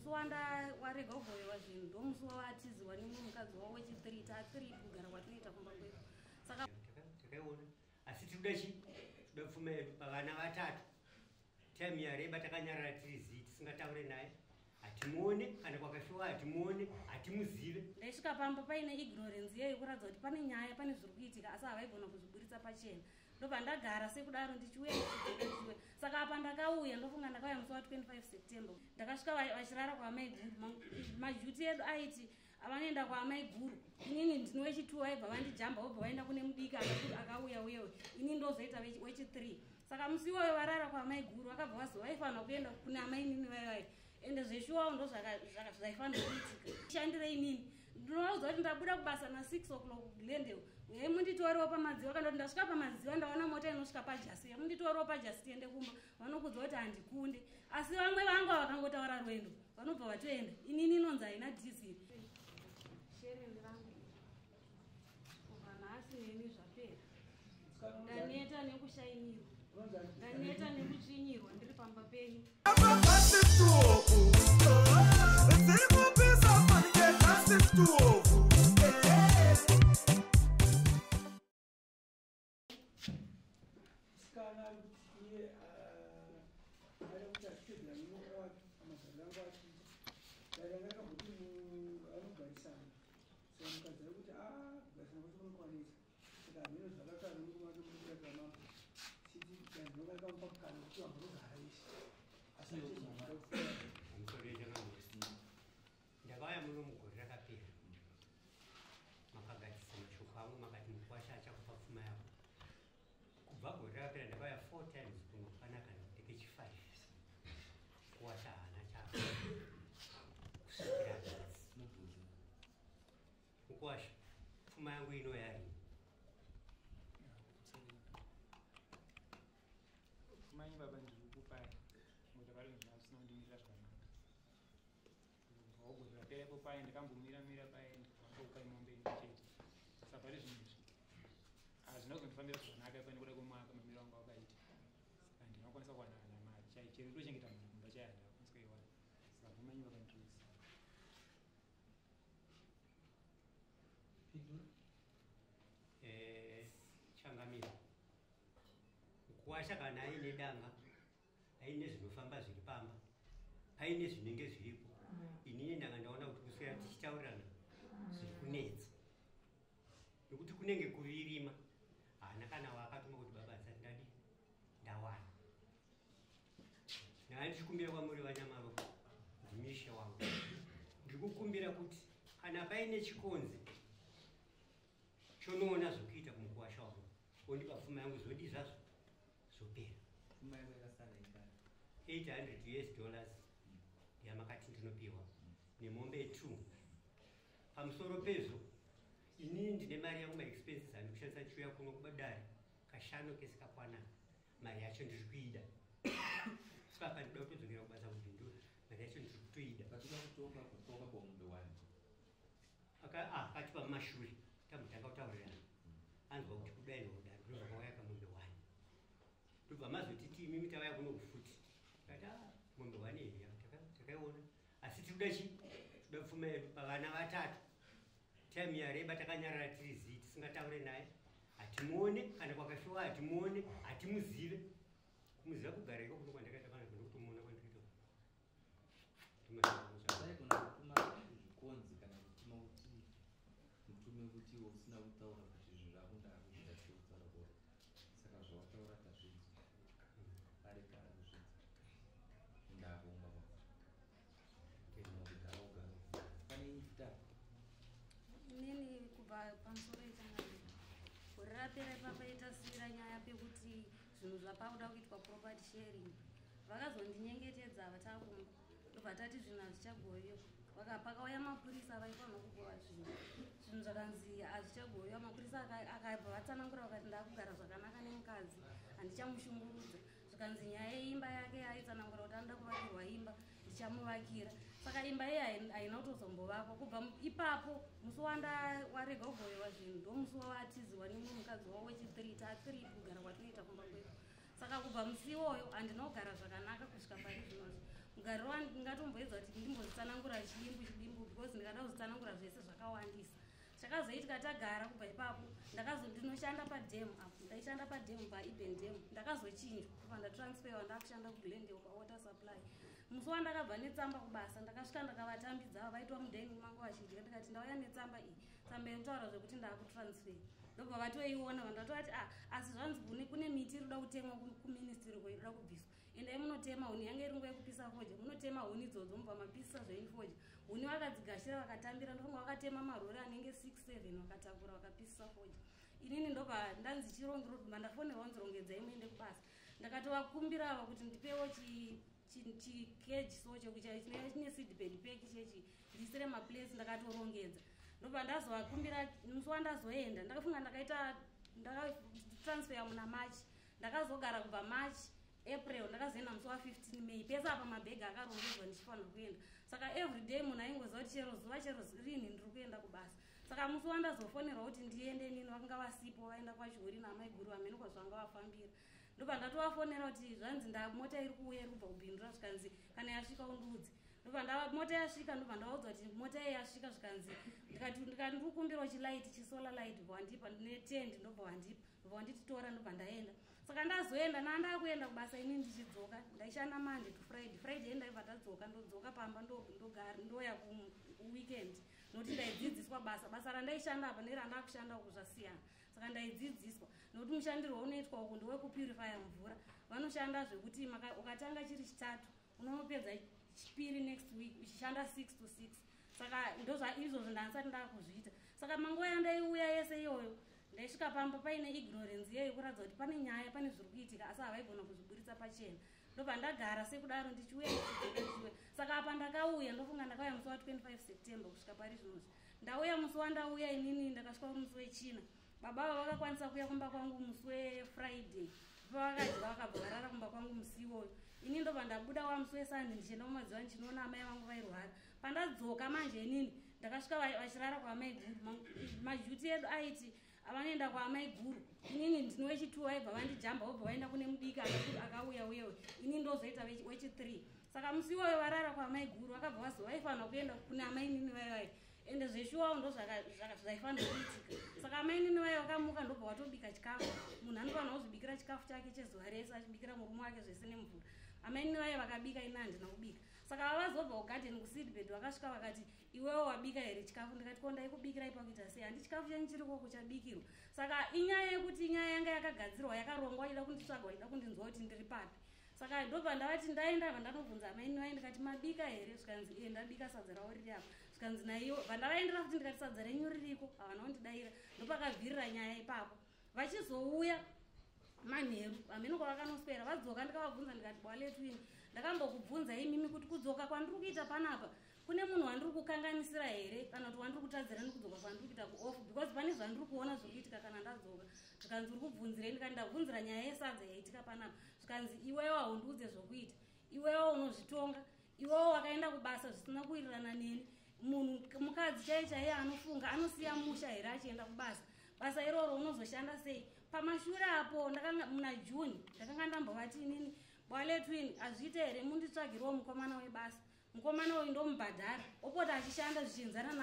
musi warega kugovewa zvinhu ndomusi wawatiziwa nemumwe mukadzi wavo wechi3 ta3 kugara kwatinoita kumba kwedu. Saka takaiona asi tinoda chi toda pfuma yedu pavana vatatu. Time yareba takanyarara tiri zii tisingataure naye, hatimuone kana kwakafiwa, hatimuone, hatimuzive. Ndaisvika pamba paine ignorance iyoyo kuratidza kuti pane nyaya, pane zviri kuitika, asi havaigona kuzviburitsa pachena. Ndobva ndagara sekudaro ndichiuya ndichiuya. Saka apa ndakauya, ndofunga ndakauya musi wa25 September. Ndakasvika vachirara kwaamaiguru. Majuti edu aiti avanoenda kwaamaiguru, inini ndini wechi2, vaibva vandijamba vobva vaenda kune mudiki akauya uyewe, inini ndozoita wechi3. Saka musi iwoyo varara kwaamaiguru vakabva vazo vaifanira kuenda kune amainini vaivai, ende zveshuwawo ndo zvaifanira kuitika. Shandire inini ndinovaudza kuti ndabuda kubasa na6 o'clock Glendale, uyai munditorewo pamadziwa. Kana kuti ndasvika pamadziwa ndaona mota inosvika pajasi, munditorewo pajasi tiende kumba. Vanokudza kuti handikunde, asi vamwe vangu vakangotaura rwendo vanobva vatoenda. Inini inonzi haina dhiziri. Shereni rangu kubva nhasi neni zvapera. Ndaneta nekushainirwa, ndaneta nekutsvinyirwa ndiri pamba penyu. Musikana iye ari kuti achitedzera nemurume wake pamagariro angu achiita dare ranga rakamboti vanogarisana. Saka mukadzi ari kuti kugarisana kwacho kunokwanisa. Saka hameno zvakataura nemurume wake mukuratira mambo chiti danho rakamupa mukana kuti vambonogara vese, asi achizomboda kupfuura. Ndakauya muno mugore rakapera, makagadzisa mashoko angu, makati mukwasha achakupa pfuma yako. Kubva gore rakapera ndakauya 4 times kuno, panaka ndekechi5. Kuwasha haana chako kusvikira nhasi. Mukwasha, pfuma yangu ino yarini? Pfuma yenyu baba ndiri kukupai ngokuti pari zvinhu zvisina kundimirira zvakanaka. Kubva gore rapera ipo paye ndakambomira mira paye ndikakupai mombe imwe chete. Saka pari zvinhu izvi hazvina kuzondifambira zvakanaka ipa nekuda kwemwaka mamiro angu akaita. Saka ndinokwanisa kuwana kana mari chai chero ndochengeta munhu kumba chai handakwanisa kuiwana. Saka pfuma yenyu baba ndiri kuisiya. Pindura. Changamira, mukuwasha kana aine danga, aine zvinofamba zviri pamba, paine zvinenge zviripo, inini ndanga ndaona kuti kuswera tichitaurirana zviri kunetsa, nekuti kunenge kuvirima. Haana kana waakatuma kuti baba asati ndadi ndawana. Ndanga ndichikumbira kwamuri vanyamaropa, ndimishe wangu, ndiri kukumbira kuti kana paine chikonzi chonoona zvokuita kumukuwasha wangu, ondipa pfuma yangu, zvodi zvazvo zvopera. Pfuma yako yakasara ingani? 800 US dollars yamakati ndinopiwa nemombe 2. Pamusoro pezvo inini ndine mari yangu, maexpenses andiri kushandisa ndichiuya kuno kubadare kashanu kese kakwanana. Mari yacho ndiri kuida, saka ndinoda kutodzokera kubasa kubhindura. Mari yacho ndiri kutoida. Patinoda kutonga kutonga kwomombe wani. Akatipa mumashure tambotanga kutaurirana, anzwa kuti kudai nokudai, ndozvakauya kamombe 1. Ndobva mazotiti imimi tauya kuno kufuti, tikati mombe 1 iyi takaiona, asi tinoda chi toda pfuma yedu pavana vatatu. Time yareba takanyarara tiri zii tisingataure naye, hatimuone kana kwakafiwa, hatimuone, hatimuzive. Kumuziva kugara iko kuno kwandakaita pana ndokutomuona kwandikuita. Saigona kutuma zvikonzi kana kutuma kuti mutume kuti iwe usina kutaura kuti zvinhu zvako ndaakuzvida sekutaura kwako. Saka zvawataura tazvinzwa, areka ari kuzvinzwa ndakuumba kwako kudhara ugara pane injita. Inini kubva pamusoro ichangamira, gore rapera ipapa itasiyira nyaya pekuti zvinhu zvapakuda kuitwa property sharing. Vakazondinyengetedza vatakumba, ndobva tati zvinhu hazvichagoviwa. Pakauya mapurisa vaifanira kugova zvinhu, zvinhu zvakanzi hazvichagoviwa. Mapurisa akabva vatsanangura vakati ndakugara zvakanaka nemukadzi, handichamushungurudza. Zvikanzi nyaya yeimba yake aitsanangura kuti anoda kuvakirwa imba, ndichamuvakira. Saka imba iye haina kutozombovakwa. Kubva ipapo musi warega kugovewa zvinhu ndomusi wawatiziwa nemumwe mukadzi wavo wechi3 ta3 kugara kwatinoita kumba kwedu. Saka kubva musi iwoyo handina kugara zvakanaka kusvika pari zvinozvi. Mugariro wandingatomboedza kuti ndimbozvitsanangura chidimbu chidimbu, because ndikada kuzvitsanangura zvese zvakawandisa. Chakazoitika tagara kubva ipapo, ndinoshanda padam apo, ndaishanda padam paEben Dam. Ndakazochinjwa kubva ndatransferwa ndakushanda kuGlendale pawater supply. Musi wandakabva netsamba kubasa, ndakasvika ndakavatambidza, vaitwa mudining mangu vachidya. Ndikati ndauya netsamba iyi, tsamba yekutaura zvekuti ndaakutransfer. Ndobva vatoiona, vanhu vatovati, ah, asi zvanzi kune miti iri kuda kutemwa kuministry ko, iri kuda kubviswa, endai munotema huni. Yange iri nguva yekupisa fodya. Munotema huni idzodzo, mubva mapisa zvenyu fodya. Huni vakadzigashira, vakatambira. Ndofunga vakatema marori anenge 6 7, vakatakura, vakapisisa fodya. Inini ndobva ndanzi chirongero, mandafonerwa kunzi rongedzai muende kubasa. Ndakatovakumbira ava kuti ndipewo chikeji so chine seedbed pack chechi, ndiisire maplace. Ndakatorongedza, ndobva ndazovakumbira musi wandazoenda. Ndakafunga ndakaita ndakatransfer muna March, ndakazogara kubva March, April, ndakazoenda musi wa15 May. Pese apa mabhegi akarongedzwa ndichifanira kuenda. Saka every day munhu aingoziva kuti chero zuva, chero rini ndiri kuenda kubasa. Saka musi wandazofonerwa kuti ndiende, nini vakanga vasipo, vaenda kwaChihuri namaiguru, vamene kwazvanga vafambira. Ndobva ndatovafonera kuti zvanzi mota iri kuuya, iri kubva kuBindura. Zvikanzi kana yasvika undiudze. Ndobva mota yasvika, ndobva ndavaudza kuti mota iyi yasvika. Zvikanzi, ndikati ndiri kukumbirawo chilight, chisolar light. Bva wandipa netendi, ndobva wandipa, ndobva wanditi tora. Ndobva ndaenda. Saka ndazoenda nandakuenda kubasa ini ndichidzoka, ndaishanda Monday to Friday. Friday ndaibva ndadzoka, ndodzoka pamba, ndogara, ndoya kuweekend, nokuti ndaidzidziswa basa. Basa randaishanda apa nerandakushanda uku zvasiyana. Saka ndaidzidziswa, nokuti mushandirwo unoitwa uku ndewekupurifya mvura. Vanoshanda zvekuti ukatanga chiri Chitatu, unonopedza Chipiri next week, uchishanda 6 to 6. Saka ndozvaizvozvo ndandisati ndakuzviita. Saka manguva yandaiuya yese iyoyo, ndaisvika pamba paine ignorance iyoyo yekuratidza kuti pane nyaya, pane zviri kuitika, asi havaigona kuzviburitsa pachena. Ndobva ndagara sekudaro ndichiuya, ndichidzoka, ndichiuya. Saka apa ndakauya, ndofunga ndakauya musi wa25 September. Kusvika pari zvinozvi ndauya, musi wandauya inini ndakasvika musi weChina. Baba ava vakakwanisa kuuya kumba kwangu musi weFriday, pavakadya vakabva varara kumba kwangu musi iwoyo. Ini ndobva ndabuda wa musi weSunday ndichienda kumadziva ndichinoona amai vangu vairwara. Pandadzoka manje inini ndakasvika vachirara kwaamai guru. Majuti edu aiti vanoenda kwaamai guru, inini ndino wechi2, vaibva vandijamba, vobva vaenda kune mudiki akauya uyewe, ini ndozoita wechi3. Saka musi iwoyo varara kwaamai guru, vakabva vazo vaifanira kuenda kune amainini vaivai, ende zveshuwawo ndo zvaifanira kuitika. Saka amainini vayo vakamuka, ndobva watobika chikafu. Munhu anofanira kuzvibikira chikafu chake chezuva rese, achibikira murume wake zvese nemvura. Amainini vayo vakabika, ini handina kubika. Saka vavazobva kugadheni kuseedbed, vakasvika vakati, "Iwewo wabika here chikafu?" Ndikati, "Ko ndaikubikirai pakuita sei? Handi chikafu chenyu chiri koko chabikirwa?" Saka inyaya yekuti inyaya yanga yakagadzirwa, yakarongwa, ida kunditsvaga, ida kundinzwa kuti ndiri papi. Saka ndobva ndavati ndaenda, bva ndanobvunza amaini vai, ndikati, "Mabika here?" Zvikanzi, "Iye, ndabika, sadza ravo riri apa." Zvikanzi naiwo, bva ndavaendera futi, ndikati, "Sadza renyu ririko?" Havana kundidayira. Ndopakabvirira nyaya ipapo. Vachizouya manheru, hameno kwavakanoswera, vadzoka, ndikavabvunza, ndikati, "Bwaletwini, ndakambokubvunza imimi kuti kudzoka kwandiri kuita panapa kune munhu wandiri kukanganisira here, kana kuti wandiri kutadzira nekudzoka kwandiri kuita kuoff, because pane zvandiri kuona zviri kuitika kana ndadzoka." Zvikanzi, "Uri kubvunzirei?" Ndikati, "Ndabvunzira nyaya yesadza yaitika panapa." Zvikanzi, "Iwewo haundiudze zvokuita, iwewo unozvitonga, iwewo wakaenda kubasa zvisina kuwirirana neni. Munhu mukadzi chaiye chaiye anofunga anosiya musha here achienda kubasa? Basa iroro unozoshanda sei?" Pamashure apo ndakanga muna June ndakanga ndambovati inini, "Bwaletwin, hazviite here munditsvagirewo mukomana webasa? Mukomana uyu ndomubhadhara, opota achishanda zvichienzana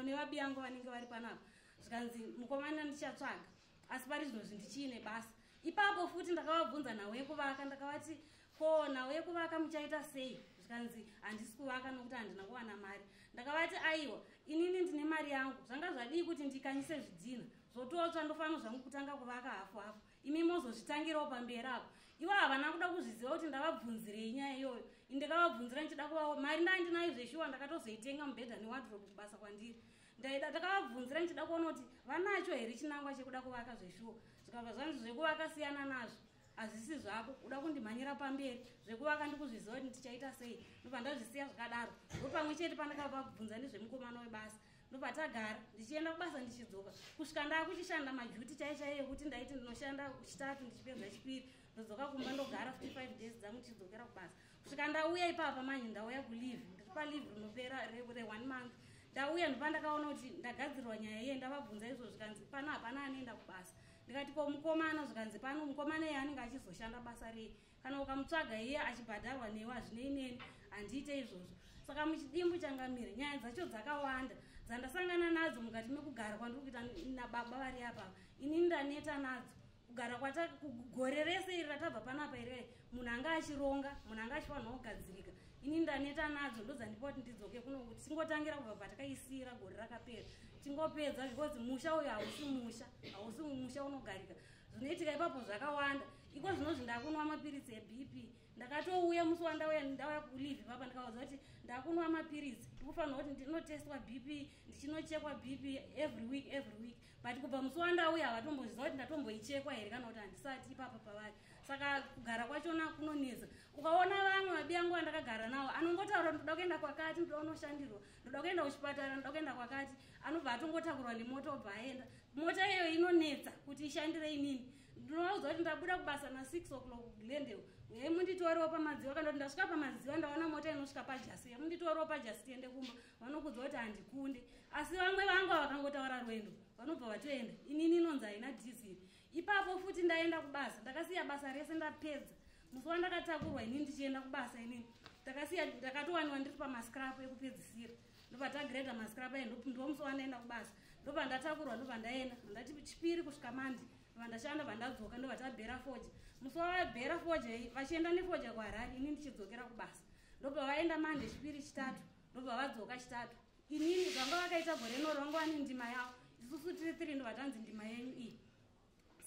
nevabi yangu vanenge vari panapa." Zvikanzi, "Mukomana ndichatsvaga, asi pari zvino zvindichiine basa." Ipapo futi ndakavabvunza nhau yekuvaka. Ndakavati, "Ko nhau yekuvaka muchaita sei?" Zvikanzi, "Handisi kuvaka nokuti handina kuwana mari." Ndakavati, "Aiwa, inini ndine mari yangu. Zvanga zvadii kuti ndikanyise zvidhina, zvototsva, ndofanira zvangu kutanga kuvaka hafu hafu, imi mozozvitangirawo pamberi apo?" Ivo havana kuda kuzviziva kuti ndavabvunzirei nyaya iyoyo. Ndakavabvunzira ndichida kuvawo mari, ndandinayo zveshuwa, ndakatozoitenga mubhedha newardrobe kubasa kwandiri. Ndaida, ndakavabvunzira ndichida kuona kuti vanacho here chinangwa chekuda kuvaka zveshuwa. Zvikabva zvanzi, "Zvekuvaka siyana nazvo, hazvisi zvako, uda kundimhanyira pamberi. Zvekuvaka ndikuzviziva kuti ndichaita sei." Ndobva ndazvisiya zvakadaro. Ndopamwe chete pandakavabvunza nezvemukomana webasa. Ndobva tagara ndichienda kubasa, ndichidzoka, kusvika ndaakuchishanda majuti chai chaiyo yekuti ndaiti ndinoshanda Chitatu ndichipedza Chipiri, ndodzoka kumba, ndogara 55 days dzangu, ndichidzokera kubasa, kusvika ndauya ipapa. Manje ndauya kuleave, ndiri paleave rinopera re1 month. Ndauya, ndopa ndakaona kuti ndagadzirwa nyaya iye. Ndavabvunza izvo, zvikanzi pano hapana anoenda kubasa. Ndikati ko mukomana, zvikanzi pano mukomana iye anenge achizoshanda basa rei? Kana ukamutsvaga iye achibhadharwa newe hazvinei neni, handiite izvozvo. Saka muchidimbu changamire, nyaya dzacho dzakawanda dzandasangana nadzo mukati mekugara kwandiri kuita nababa vari apapa. Inini ndaneta nadzo. Kugara kwata gore rese iri ratabva panapa iri, munhu anga achironga, munhu anga achifanirwa kugadzirika. Inini ndaneta nadzo, ndodzandipa kuti ndidzoke kuno kuti tingotangira kubva patakaisiyira gore rakapera, tingopedza, because musha uyu hausi musha, hausi musha unogarika. Zvinoitika ipapo zvakawanda. Iko zvinozvi ndakunwa mapiritsi eBP. Ndakatouya musi wandauya, ndauya kuleave papa, ndikaudza kuti ndakunwa mapiritsi, ndikufanirwa kuti ndinotestwa BP, ndichinochekwa BP every week, every week. But kubva musi wandauya havatombozviziva kuti ndatomboichekwa here kana kuti handisati ipapa pavari. Saka kugara kwachona kunonetsa. Ukaona vamwe vabiyangu vandakagara navo, anongotaura ndoda kuenda kwakati, ndoda kunoshandirwa, ndoda kuenda kuchipatara, ndoda kuenda kwakati, anobva atongotakurwa nemota obva aenda. Mota iyoyo inonetsa kuti ishandire inini. Ndinovaudza kuti ndabuda kubasa na6 o'clock Glendale, uyai munditorewo pamadziwa. Kana kuti ndasvika pamadziwa ndaona mota inosvika pajasi, uyai munditorewo pajasi tiende kumba. Vanokudza kuti handikunde. Asi vamwe vangu vakangotaura rwendo vanobva vatoenda. Inini inonzi haina dhiziri. Ipapo futi ndaenda kubasa, ndakasiya basa rese ndapedza. Musi wandakatakurwa inini ndichienda kubasa, inini ndakasiya, ndakatowaniwa ndiri pamascrap ekupedzisira, ndobva tagreda mascrap ayo, ndo musi wandaenda kubasa, ndobva ndatakurwa, ndobva ndaenda. Ndati Chipiri kusvika Mandi, ndobva ndashanda, bva ndadzoka, ndobva tabhera foja. Musi wavabhera foja vachienda nefoja kuHarare, inini ndichidzokera kubasa. Ndobva vaenda Mande, Chipiri, Chitatu, ndobva vadzoka Chitatu. Inini vanga vakaita gore noro vanga vane ndima yavo, isusu tiri tiri, ndobva tanzi ndima yenyu iyi.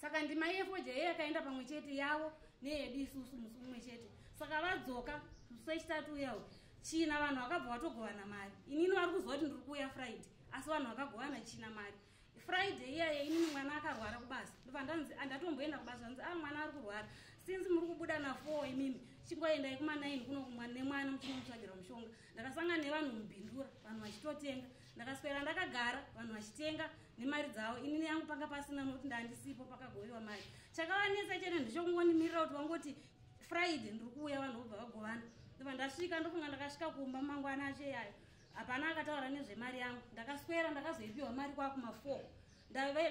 Saka ndima yefoja iye yakaenda pamwe chete yavo neyedu isusu musi mumwe chete. Saka vadzoka musi wechitatu uyawo, China, vanhu vakabva vatogovana mari. Inini vari kuziva kuti ndiri kuuya Friday, asi vanhu vakagovana China mari. Friday iyaya inini mwana akarwara kubasa, ndobva ndanzi andatomboenda kubasa. Nzi a mwana ari kurwara, since muri kubuda na4 imimi, chingoendai kuma9 kuno nemwana muchinomutsvagira mushonga. Ndakasangana nevanhu mubhindura, vanhu vachitotenga. Ndakaswera ndakagara, vanhu vachitenga nemari dzavo. Inini yangu panga pasina, nokuti ndandisipo pakagoviwa mari. Chakavanetsa chete ndechokungonimirira kuti vangoti Friday ndiri kuuya, vanhu vobva vagovana. Ndobva ndasvika, ndofunga ndakasvika kumba mangwana acho iyayo, hapana akataura nezvemari yangu. Ndakaswera, ndakazoipiwa mari kwakuma4.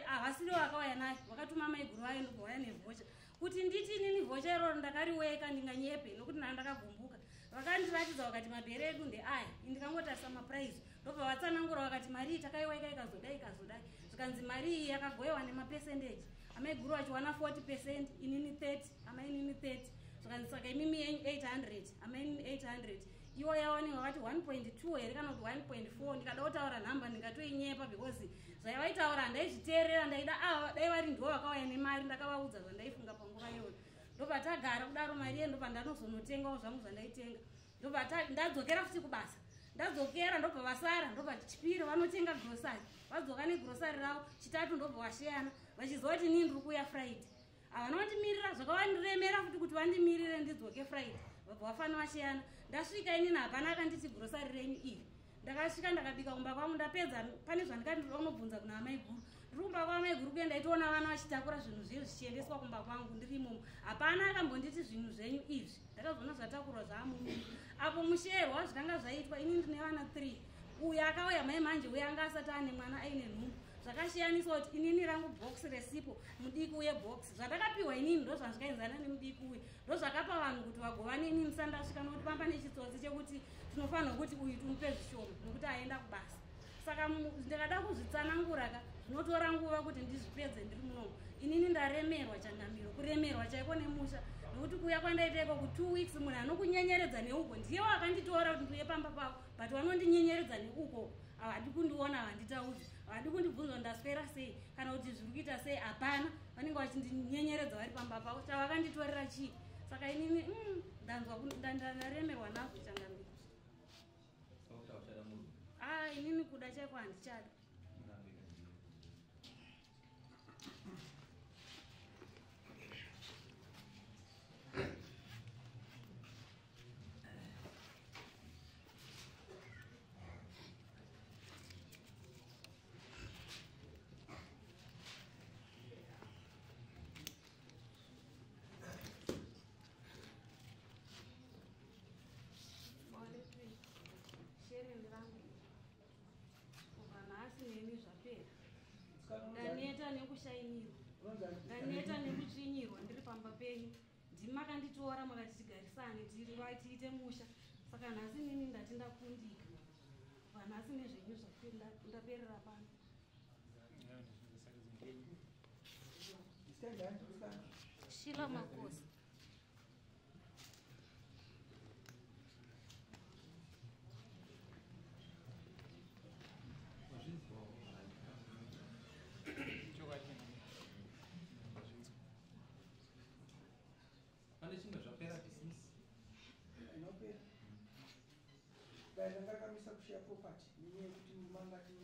Havasiriwo vakauya nayo, vakatuma maiguru vayo, ndobva vauya nevoucher. Kuti nditi inini voucher iroro ndakariweka, ndinganyepe, nokuti ndaa ndakagumbuka. Vakandiratidza vakati mabhere edu ndeaya. Ndikangotarisa maprice, ndobva vatsanangura vakati mari iyi takaiweka ikazodai ikazodai. Zvikanzi mari iyi yakagoyewa nemapercentage, amaiguru vachiwana 40%, inini 30, amainini 30. Zvikanzi saka imimi yenyu 800, amainini 800, iwo yawanenge vakati 1.2 here kana kuti 1.4. Ndikada kutaura nhamba ndingatoinyepa, because zvaivaitaura handaizviteerera. Ndaida ava dai vari ndivo vakauya nemari, ndakavaudza zvandaifunga panguva iyoyo. Ndobva tagara kudaro, mari iye ndobva ndanozonotengawo zvangu zvandaitenga. Ndobva ndadzokera futi kubasa. Ndadzokera, ndobva vasara, ndobva Chipiri vanotenga grocery, vadzoka negrocery ravo. Chitatu ndobva vasheyana, vachiziva kuti inini ndiri kuuya Friday. Havana kundimirira, zvakavandiremera futi kuti vandimirire ndidzoke Friday. Vabva vafana vasheyana. Ndasvika inini, hapana akanditi grocery renyu iri. Ndakasvika, ndakabika kumba kwangu. Ndapedza, pane zvandikati ndinoda kunobvunza kuna amai guru. Ndiri kumba kwamai guru kuye, ndaitoona vana vachitakura zvinhu zviye zvichiendeswa kumba kwangu. Ndiri imomo, hapana akambonditi zvinhu zvenyu izvi. Ndakazoona zvatakurwa zvaamumu apo musherwa zvikanga zvaitwa. Ini ndine vana 3. Uyu akauya mai manje, uyu anga asati ane mwana, aine nhumbu. Zvakashiyaniswa kuti inini rangu bhokisi resipo, mudiki uye bhokisi. Zvandakapiwa inini ndo zvazvikaenzana nemudiki uyu. Ndo zvakapa vanhu kuti vagovane inini ndisandasvika, nokuti pamba nechitsotsi chekuti tinofanirwa kuti uyu timupe zvishoma nokuti aenda kubasa. Saka ndikada kuzvitsanangura ka, zvinotora nguva kuti ndizvipedze ndiri munomo. Inini ndaremerwa changamiro, kuremerwa chaiko nemusha, nokuti kuuya kwandaita iko ku2 weeks, munhu anokunyenyeredza neuko ndiye wakanditora kuti ndiuye pamba pavo, but vanondinyenyeredza neuko. Havadi kundiona, havanditaudzi, havadi kundibvunza kuti ndaswera sei kana kuti zviri kuita sei. Hapana, vanenge vachindinyenyeredza vari pamba pavo. Chavakanditorera chii? Saka inini ndanzwa ndaremerwa nazvo changamiro. Sauti hauchada murume? A, inini kuda chaiko handichada. Murambe kanjii. Shereni rangu, kubva nhasi neni zvapera. Ndaneta nekushainirwa. Unonzani? Ndaneta nekutsvinyirwa ndiri pamba penyu. Ndimi makanditora makati tigarisane tiri tiite musha. Saka nhasi nini ndati ndakundika. Kubva nhasi nezvenyu ndaperera pano. Aiwa, ndizvo sarudzo ndenyu. Stand up, stand. Shila Makosi. Wazvinzwawo? Chokwadi chemene, ndazvinzwa. Pane chimwe zvapera dismiss? Inopera. Dai ranga rakamisa kushare property nenyaya yekuti mangati